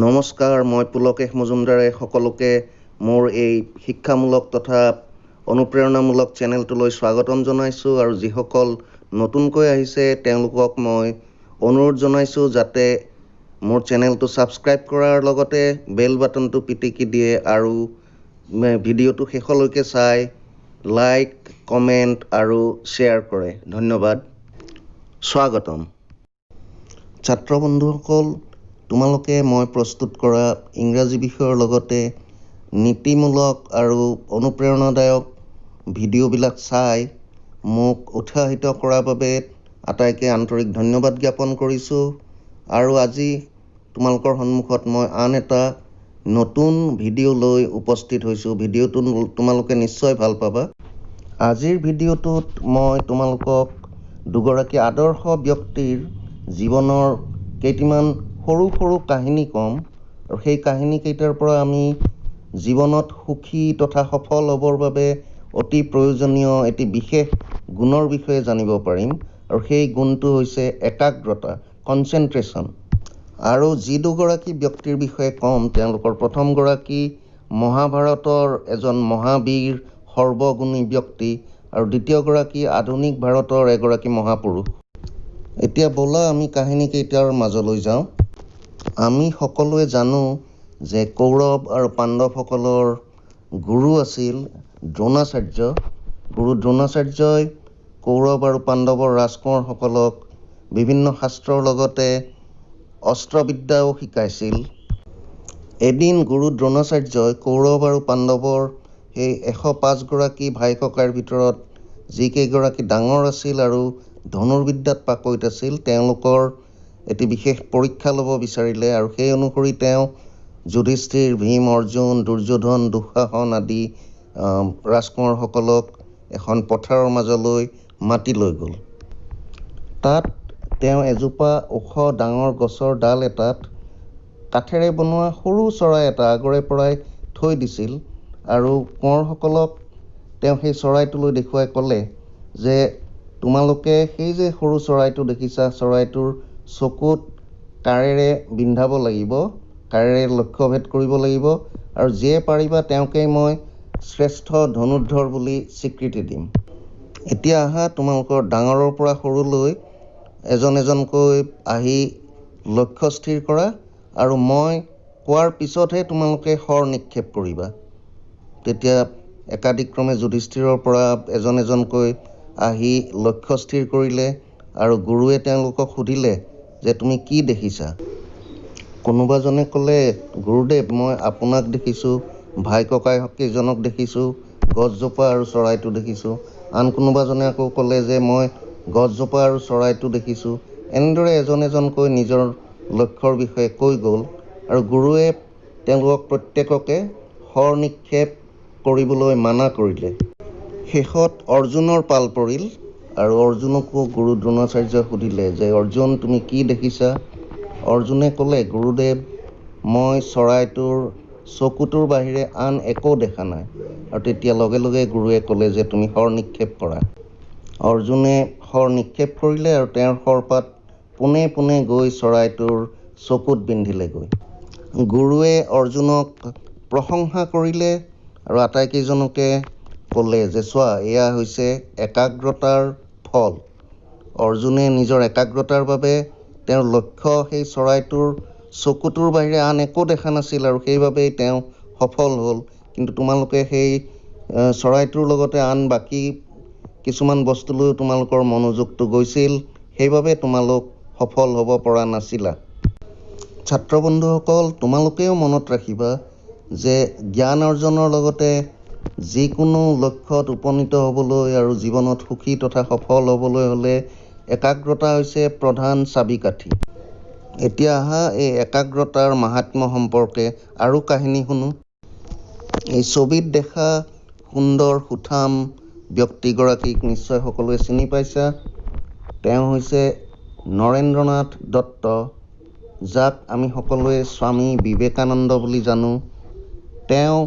নমস্কাৰ, মই পুলকেশ মজুমদাৰে সকলোকে মোৰ এই শিক্ষামূলক তথা অনুপ্ৰেৰণামূলক চেনেলটোলৈ স্বাগতম জনাইছোঁ আৰু যিসকল নতুনকৈ আহিছে তেওঁলোকক মই অনুৰোধ জনাইছোঁ যাতে মোৰ চেনেলটো ছাবস্ক্ৰাইব কৰাৰ লগতে বেল বাটনটো পিটিকি দিয়ে আৰু ভিডিঅ'টো শেষলৈকে চাই লাইক, কমেণ্ট আৰু শ্বেয়াৰ কৰে। ধন্যবাদ। স্বাগতম। ছাত্ৰ বন্ধুসকল, তোমালোকে মই প্ৰস্তুত কৰা ইংৰাজী বিষয়ৰ লগতে নীতিমূলক আৰু অনুপ্ৰেৰণাদায়ক ভিডিঅ'বিলাক চাই মোক উৎসাহিত কৰাৰ বাবে আটাইকে আন্তৰিক ধন্যবাদ জ্ঞাপন কৰিছোঁ। আৰু আজি তোমালোকৰ সন্মুখত মই আন এটা নতুন ভিডিঅ' লৈ উপস্থিত হৈছোঁ। ভিডিঅ'টো তোমালোকে নিশ্চয় ভাল পাবা। আজিৰ ভিডিঅ'টোত মই তোমালোকক দুগৰাকী আদৰ্শ ব্যক্তিৰ জীৱনৰ কেইটিমান সৰু সৰু কাহিনী ক'ম আৰু সেই কাহিনীকেইটাৰ পৰা আমি জীৱনত সুখী তথা সফল হ'বৰ বাবে অতি প্ৰয়োজনীয় এটি বিশেষ গুণৰ বিষয়ে জানিব পাৰিম আৰু সেই গুণটো হৈছে একাগ্ৰতা, কনচেনট্ৰেশ্যন। আৰু যি দুগৰাকী ব্যক্তিৰ বিষয়ে ক'ম, তেওঁলোকৰ প্ৰথমগৰাকী মহাভাৰতৰ এজন মহাবীৰ সৰ্বগুণী ব্যক্তি আৰু দ্বিতীয়গৰাকী আধুনিক ভাৰতৰ এগৰাকী মহাপুৰুষ। এতিয়া ব'লা আমি কাহিনীকেইটাৰ মাজলৈ যাওঁ। আমি সকলোৱে জানো যে কৌৰৱ আৰু পাণ্ডৱসকলৰ গুৰু আছিল দ্ৰোণাচাৰ্য। গুৰু দ্ৰোণাচাৰ্যই কৌৰৱ আৰু পাণ্ডৱৰ ৰাজকোঁৱৰসকলক বিভিন্ন শাস্ত্ৰৰ লগতে অস্ত্ৰবিদ্যাও শিকাইছিল। এদিন গুৰু দ্ৰোণাচাৰ্যই কৌৰৱ আৰু পাণ্ডৱৰ সেই 105গৰাকী ভাই ককাইৰ ভিতৰত যিকেইগৰাকী ডাঙৰ আছিল আৰু ধনুৰ্বিদ্যাত পাকৈত আছিল, তেওঁলোকৰ এটি বিশেষ পৰীক্ষা ল'ব বিচাৰিলে আৰু সেই অনুসৰি তেওঁ যুধিষ্ঠিৰ, ভীম, অৰ্জুন, দুৰ্যোধন, দুঃশাসন আদি ৰাজকোঁৱৰসকলক এখন পথাৰৰ মাজলৈ মাতি লৈ গ'ল। তাত তেওঁ এজোপা ওখ ডাঙৰ গছৰ ডাল এটাত কাঠেৰে বনোৱা সৰু চৰাই এটা আগৰে পৰাই থৈ দিছিল আৰু কোঁৱৰসকলক তেওঁ সেই চৰাইটোলৈ দেখুৱাই ক'লে যে তোমালোকে সেই যে সৰু চৰাইটো দেখিছা, চৰাইটোৰ চকুত কাঁড়েৰে বিন্ধাব লাগিব, কাঁড়েৰে লক্ষ্যভেদ কৰিব লাগিব আৰু যিয়ে পাৰিবা তেওঁকেই মই শ্ৰেষ্ঠ ধনুৰ্ধৰ বুলি স্বীকৃতি দিম। এতিয়া আহা, তোমালোকৰ ডাঙৰৰ পৰা সৰুলৈ এজন এজনকৈ আহি লক্ষ্য স্থিৰ কৰা আৰু মই কোৱাৰ পিছতহে তোমালোকে শৰ নিক্ষেপ কৰিবা। তেতিয়া একাদিক্ৰমে যুধিষ্ঠিৰৰ পৰা এজন এজনকৈ আহি লক্ষ্য স্থিৰ কৰিলে আৰু গুৰুৱে তেওঁলোকক সুধিলে যে তুমি কি দেখিছা? কোনোবাজনে ক'লে, গুৰুদেৱ, মই আপোনাক দেখিছোঁ, ভাই ককাই কেইজনক দেখিছোঁ, গছজোপা আৰু চৰাইটো দেখিছোঁ। আন কোনোবাজনে আকৌ ক'লে যে মই গছজোপা আৰু চৰাইটো দেখিছোঁ। এনেদৰে এজন এজনকৈ নিজৰ লক্ষ্যৰ বিষয়ে কৈ গ'ল আৰু গুৰুৱে তেওঁলোকক প্ৰত্যেককে শৰ নিক্ষেপ কৰিবলৈ মানা কৰিলে। শেষত অৰ্জুনৰ পাল পৰিল আৰু অৰ্জুনকো গুৰু দ্ৰোণাচাৰ্যই সুধিলে যে অৰ্জুন, তুমি কি দেখিছা? অৰ্জুনে ক'লে, গুৰুদেৱ, মই চৰাইটোৰ চকুটোৰ বাহিৰে আন একো দেখা নাই। আৰু তেতিয়া লগে লগে গুৰুৱে ক'লে যে তুমি শৰ নিক্ষেপ কৰা। অৰ্জুনে শৰ নিক্ষেপ কৰিলে আৰু তেওঁৰ শৰপাত পোনে পোনে গৈ চৰাইটোৰ চকুত বিন্ধিলেগৈ। গুৰুৱে অৰ্জুনক প্ৰশংসা কৰিলে আৰু আটাইকেইজনকে ক'লে যে চোৱা, এয়া হৈছে একাগ্ৰতাৰ ফল। অৰ্জুনে নিজৰ একাগ্ৰতাৰ বাবে তেওঁৰ লক্ষ্য সেই চৰাইটোৰ চকুটোৰ বাহিৰে আন একো দেখা নাছিল আৰু সেইবাবেই তেওঁ সফল হ'ল। কিন্তু তোমালোকে সেই চৰাইটোৰ লগতে আন বাকী কিছুমান বস্তুলৈও তোমালোকৰ মনোযোগটো গৈছিল, সেইবাবে তোমালোক সফল হ'ব পৰা নাছিলা। ছাত্ৰ বন্ধুসকল, তোমালোকেও মনত ৰাখিবা যে জ্ঞান অৰ্জনৰ লগতে যিকোনো লক্ষ্যত উপনীত হ'বলৈ আৰু জীৱনত সুখী তথা সফল হ'বলৈ হ'লে একাগ্ৰতা হৈছে প্ৰধান চাবিকাঠি। এতিয়া আহা, এই একাগ্ৰতাৰ মাহাত্ম্য সম্পৰ্কে আৰু কাহিনী শুনো। এই ছবিত দেখা সুন্দৰ সুঠাম ব্যক্তিগৰাকীক নিশ্চয় সকলোৱে চিনি পাইছা। তেওঁ হৈছে নৰেন্দ্ৰনাথ দত্ত, যাক আমি সকলোৱে স্বামী বিবেকানন্দ বুলি জানো। তেওঁ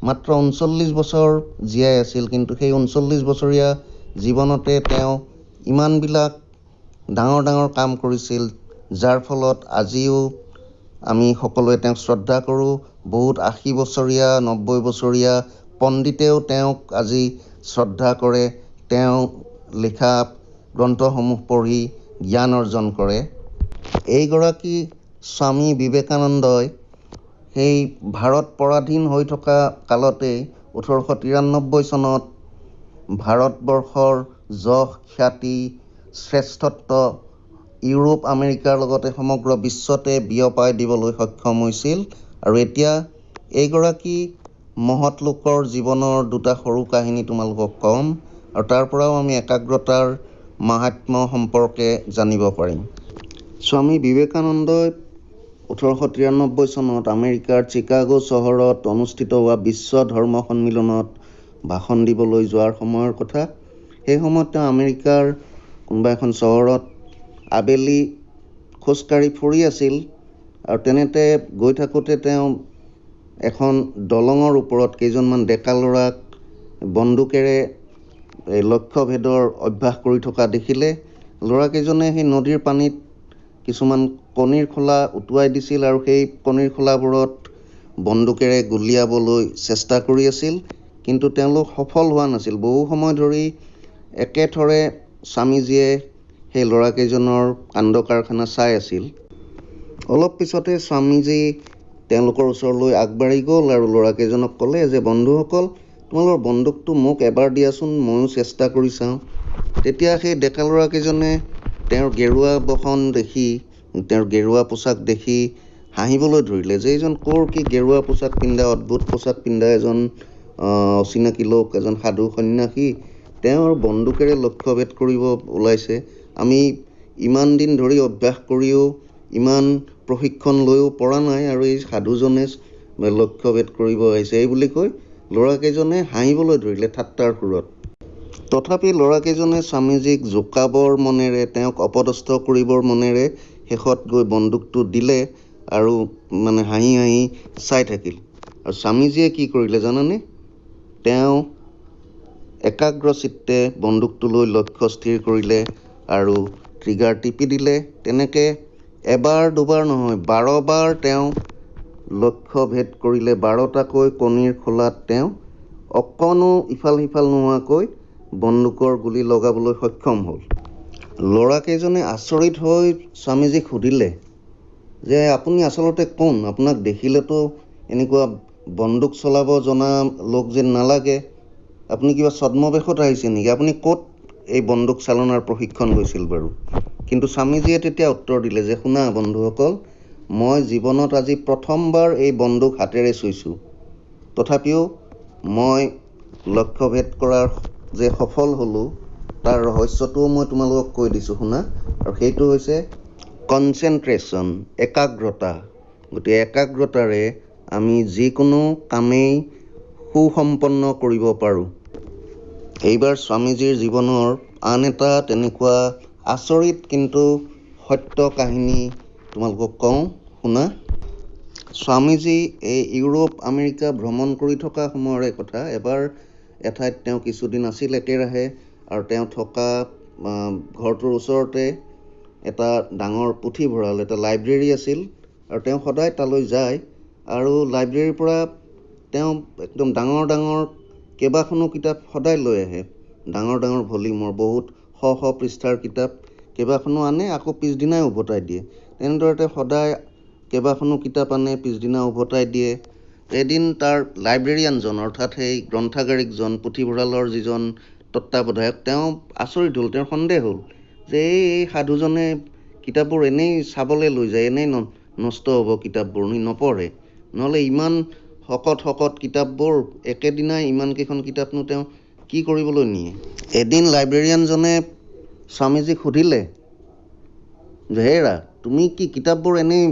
মাত্ৰ 39 বছৰ জীয়াই আছিল, কিন্তু সেই 39 বছৰীয়া জীৱনতে তেওঁ ইমানবিলাক ডাঙৰ ডাঙৰ কাম কৰিছিল, যাৰ ফলত আজিও আমি সকলোৱে তেওঁক শ্ৰদ্ধা কৰোঁ। বহুত 80 বছৰীয়া 90 বছৰীয়া পণ্ডিতেও তেওঁক আজি শ্ৰদ্ধা কৰে, তেওঁ লিখা গ্ৰন্থসমূহ পঢ়ি জ্ঞান অৰ্জন কৰে। এইগৰাকী স্বামী বিবেকানন্দই সেই ভাৰত পৰাধীন হৈ থকা কালতেই 1893 চনত ভাৰতবৰ্ষৰ যশ, খ্যাতি, শ্ৰেষ্ঠত্ব ইউৰোপ, আমেৰিকাৰ লগতে সমগ্ৰ বিশ্বতে বিয়পাই দিবলৈ সক্ষম হৈছিল। আৰু এতিয়া এইগৰাকী মহৎ লোকৰ জীৱনৰ দুটা সৰু কাহিনী তোমালোকক ক'ম আৰু তাৰ পৰাও আমি একাগ্ৰতাৰ মাহাত্ম্য সম্পৰ্কে জানিব পাৰিম। স্বামী বিবেকানন্দই 1893 চনত আমেৰিকাৰ চিকাগো চহৰত অনুষ্ঠিত হোৱা বিশ্ব ধৰ্ম সন্মিলনত ভাষণ দিবলৈ যোৱাৰ সময়ৰ কথা। সেই সময়ত তেওঁ আমেৰিকাৰ কোনোবা এখন চহৰত আবেলি খোজকাঢ়ি ফুৰি আছিল আৰু তেনেতে গৈ থাকোঁতে তেওঁ এখন দলঙৰ ওপৰত কেইজনমান ডেকা ল'ৰাক বন্দুকেৰে লক্ষ্যভেদৰ অভ্যাস কৰি থকা দেখিলে। ল'ৰাকেইজনে সেই নদীৰ পানীত কিছুমান কণীৰ খোলা উটুৱাই দিছিল আৰু সেই কণীৰ খোলাবোৰত বন্দুকেৰে গুলীয়াবলৈ চেষ্টা কৰি আছিল, কিন্তু তেওঁলোক সফল হোৱা নাছিল। বহু সময় ধৰি একেথৰে স্বামীজীয়ে সেই ল'ৰাকেইজনৰ কাণ্ড কাৰখানা চাই আছিল। অলপ পিছতে স্বামীজী তেওঁলোকৰ ওচৰলৈ আগবাঢ়ি গ'ল আৰু ল'ৰাকেইজনক ক'লে যে বন্ধুসকল, তোমালোকৰ বন্দুকটো মোক এবাৰ দিয়াচোন, ময়ো চেষ্টা কৰি চাওঁ। তেতিয়া সেই ডেকা ল'ৰাকেইজনে তেওঁৰ গেৰুৱা বসন দেখি, তেওঁৰ গেৰুৱা পোচাক দেখি হাঁহিবলৈ ধৰিলে যে এইজন ক'ৰ কি গেৰুৱা পোচাক পিন্ধা, অদ্ভুত পোচাক পিন্ধা এজন অচিনাকি লোক, এজন সাধু সন্যাসী, তেওঁৰ বন্দুকেৰে লক্ষ্যভেদ কৰিব ওলাইছে। আমি ইমান দিন ধৰি অভ্যাস কৰিও, ইমান প্ৰশিক্ষণ লৈও পৰা নাই আৰু এই সাধুজনে লক্ষ্যভেদ কৰিব আহিছে, এই বুলি কৈ ল'ৰাকেইজনে হাঁহিবলৈ ধৰিলে ঠাট্টাৰ সুৰত। তথাপি ল'ৰাকেইজনে স্বামীজীক জোকাবৰ মনেৰে, তেওঁক অপদস্থ কৰিবৰ মনেৰে শেষত গৈ বন্দুকটো দিলে আৰু মানে হাঁহি হাঁহি চাই থাকিল। আৰু স্বামীজীয়ে কি কৰিলে জানানে? তেওঁ একাগ্ৰ চিত্তে বন্দুকটো লৈ লক্ষ্য স্থিৰ কৰিলে আৰু ট্ৰিগাৰ টিপি দিলে। তেনেকৈ এবাৰ দুবাৰ নহয়, 12 বাৰ তেওঁ লক্ষ্যভেদ কৰিলে। 12টাকৈ কণীৰ খোলাত তেওঁ অকণো ইফাল সিফাল নোহোৱাকৈ বন্দুকৰ গুলী লগাবলৈ সক্ষম হ'ল। ল'ৰাকেইজনে আচৰিত হৈ স্বামীজীক সুধিলে যে আপুনি আচলতে কোন? আপোনাক দেখিলেতো এনেকুৱা বন্দুক চলাব জনা লোক যেন নালাগে। আপুনি কিবা ছদ্মবেশত আহিছে নেকি? আপুনি ক'ত এই বন্দুক চালনাৰ প্ৰশিক্ষণ লৈছিল বাৰু? কিন্তু স্বামীজীয়ে তেতিয়া উত্তৰ দিলে যে শুনা বন্ধুসকল, মই জীৱনত আজি প্ৰথমবাৰ এই বন্দুক হাতেৰে চুইছোঁ, তথাপিও মই লক্ষ্যভেদ কৰাৰ যে সফল হ'লোঁ তাৰ ৰহস্যটোও মই তোমালোকক কৈ দিছোঁ শুনা। আৰু সেইটো হৈছে কনচেনট্ৰেশ্যন, একাগ্ৰতা। গতিকে একাগ্ৰতাৰে আমি যিকোনো কামেই সুসম্পন্ন কৰিব পাৰোঁ। এইবাৰ স্বামীজীৰ জীৱনৰ আন এটা তেনেকুৱা আচৰিত কিন্তু সত্য কাহিনী তোমালোকক কওঁ শুনা। স্বামীজী এই ইউৰোপ, আমেৰিকা ভ্ৰমণ কৰি থকা সময়ৰে কথা। এবাৰ এঠাইত তেওঁ কিছুদিন আছিল একেৰাহে আৰু তেওঁ থকা ঘৰটোৰ ওচৰতে এটা ডাঙৰ পুথিভঁৰাল, এটা লাইব্ৰেৰী আছিল আৰু তেওঁ সদায় তালৈ যায় আৰু লাইব্ৰেৰীৰ পৰা তেওঁ একদম ডাঙৰ ডাঙৰ কেইবাখনো কিতাপ সদায় লৈ আহে। ডাঙৰ ডাঙৰ ভলিউমৰ বহুত শ শ পৃষ্ঠাৰ কিতাপ কেইবাখনো আনে, আকৌ পিছদিনাই উভতাই দিয়ে। তেনেদৰে তেওঁ সদায় কেইবাখনো কিতাপ আনে, পিছদিনা উভতাই দিয়ে। এদিন তাৰ লাইব্ৰেৰিয়ানজন, অৰ্থাৎ সেই গ্ৰন্থাগাৰিকজন, পুথিভঁৰালৰ যিজন তত্ত্বাৱধায়ক, তেওঁ আচৰিত হ'ল, তেওঁৰ সন্দেহ হ'ল যে এই সাধুজনে কিতাপবোৰ এনেই চাবলৈ লৈ যায়, এনেই নষ্ট হ'ব কিতাপবোৰ, নপঢ়ে, নহ'লে ইমান শকত শকত কিতাপবোৰ একেদিনাই ইমানকেইখন কিতাপনো তেওঁ কি কৰিবলৈ নিয়ে? এদিন লাইব্ৰেৰিয়ানজনে স্বামীজীক সুধিলে যে হেৰা, তুমি কি কিতাপবোৰ এনেই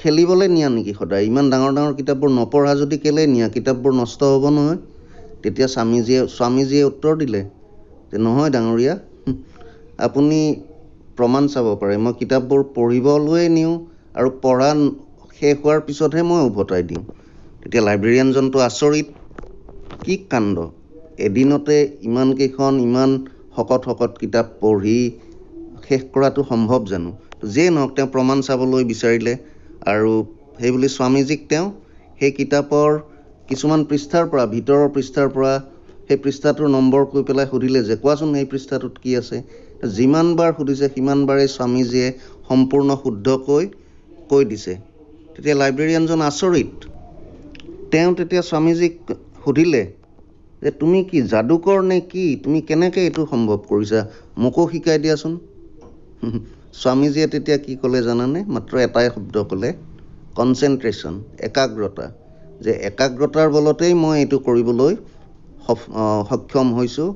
খেলিবলৈ নিয়া নেকি সদায়? ইমান ডাঙৰ ডাঙৰ কিতাপবোৰ নপঢ়া যদি কেলৈ নিয়া? কিতাপবোৰ নষ্ট হ'ব নহয়। তেতিয়া স্বামীজীয়ে উত্তৰ দিলে যে নহয় ডাঙৰীয়া, আপুনি প্ৰমাণ চাব পাৰে, মই কিতাপবোৰ পঢ়িবলৈয়ে নিওঁ আৰু পঢ়া শেষ হোৱাৰ পিছতহে মই উভতাই দিওঁ। তেতিয়া লাইব্ৰেৰিয়ানজনটো আচৰিত, কি কাণ্ড, এদিনতে ইমানকেইখন ইমান শকত শকত কিতাপ পঢ়ি শেষ কৰাটো সম্ভৱ জানো? যিয়ে নহওক, তেওঁ প্ৰমাণ চাবলৈ বিচাৰিলে আৰু সেইবুলি স্বামীজীক তেওঁ সেই কিতাপৰ কিছুমান পৃষ্ঠাৰ পৰা, ভিতৰৰ পৃষ্ঠাৰ পৰা সেই পৃষ্ঠাটোৰ নম্বৰ কৈ পেলাই সুধিলে যে কোৱাচোন এই পৃষ্ঠাটোত কি আছে। যিমানবাৰ সুধিছে সিমানবাৰেই স্বামীজীয়ে সম্পূৰ্ণ শুদ্ধকৈ কৈ দিছে। তেতিয়া লাইব্ৰেৰিয়ানজন আচৰিত। তেওঁ তেতিয়া স্বামীজীক সুধিলে যে তুমি কি যাদুকৰ নে কি, তুমি কেনেকৈ এইটো সম্ভৱ কৰিছা, মোকো শিকাই দিয়াচোন। স্বামীজীয়ে তেতিয়া কি ক'লে জানানে? মাত্ৰ এটাই শব্দ ক'লে, কনচেনট্ৰেশ্যন, একাগ্ৰতা। যে একাগ্ৰতাৰ বলতেই মই এইটো কৰিবলৈ সক্ষম হৈছোঁ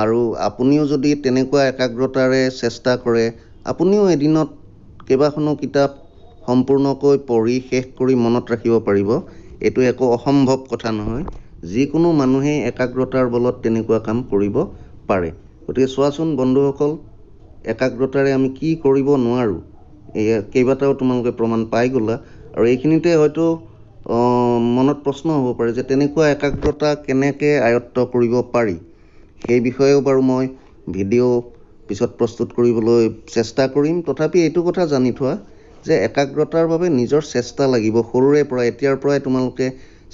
আৰু আপুনিও যদি তেনেকুৱা একাগ্ৰতাৰে চেষ্টা কৰে, আপুনিও এদিনত কেইবাখনো কিতাপ সম্পূৰ্ণকৈ পঢ়ি শেষ কৰি মনত ৰাখিব পাৰিব। এইটো একো অসম্ভৱ কথা নহয়, যিকোনো মানুহেই একাগ্ৰতাৰ বলত তেনেকুৱা কাম কৰিব পাৰে। গতিকে চোৱাচোন বন্ধুসকল, একাগ্ৰতাৰে আমি কি কৰিব নোৱাৰোঁ, এয়া কেইবাটাও তোমালোকে প্ৰমাণ পাই গ'লা। আৰু এইখিনিতে হয়তো মনত প্ৰশ্ন হ'ব পাৰে যে তেনেকুৱা একাগ্ৰতা কেনেকৈ আয়ত্ব কৰিব পাৰি, সেই বিষয়েও বাৰু মই ভিডিঅ' পিছত প্ৰস্তুত কৰিবলৈ চেষ্টা কৰিম। তথাপি এইটো কথা জানি থোৱা যে একাগ্ৰতাৰ বাবে নিজৰ চেষ্টা লাগিব। সৰুৰে পৰা, এতিয়াৰ পৰাই তোমালোকে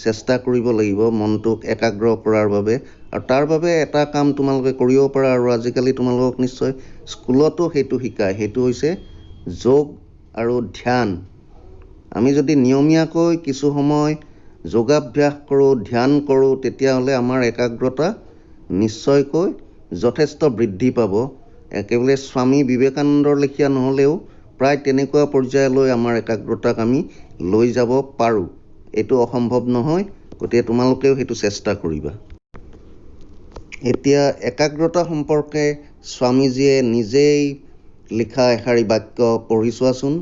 চেষ্টা কৰিব লাগিব মনটোক একাগ্ৰ কৰাৰ বাবে। আৰু তাৰ বাবে এটা কাম তোমালোকে কৰিব পাৰা, আৰু আজিকালি তোমালোকক নিশ্চয় স্কুলতো সেইটো শিকায়, সেইটো হৈছে যোগ আৰু ধ্যান। আমি যদি নিয়মীয়াকৈ কিছু সময় যোগাভ্যাস কৰোঁ, ধ্যান কৰোঁ, তেতিয়াহ'লে আমাৰ একাগ্ৰতা নিশ্চয়কৈ যথেষ্ট বৃদ্ধি পাব। একেবাৰে স্বামী বিবেকানন্দৰ লেখীয়া নহ'লেও প্ৰায় তেনেকুৱা পৰ্যায়লৈ আমাৰ একাগ্ৰতাক আমি লৈ যাব পাৰোঁ। এইটো অসম্ভৱ নহয়, গতিকে তোমালোকেও সেইটো চেষ্টা কৰিবা। এতিয়া একাগ্ৰতা সম্পৰ্কে স্বামীজীয়ে নিজেই লিখা এষাৰি বাক্য পঢ়ি চোৱাচোন।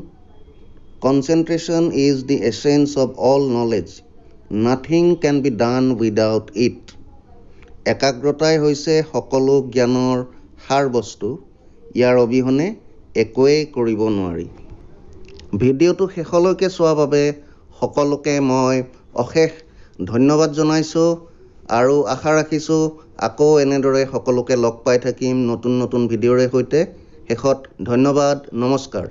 Concentration is the essence of all knowledge, nothing can be done without it. একাগ্ৰতাই হৈছে সকলো জ্ঞানৰ সাৰ বস্তু, ইয়াৰ অবিহনে একোৱেই কৰিব নোৱাৰি। ভিডিঅ'টো শেষলৈকে চোৱাৰ বাবে সকলোকে মই অশেষ ধন্যবাদ জনাইছোঁ আৰু আশা ৰাখিছোঁ আকৌ এনেদৰে সকলোকে লগ পাই থাকিম নতুন নতুন ভিডিঅ'ৰে সৈতে। শেষত ধন্যবাদ, নমস্কাৰ।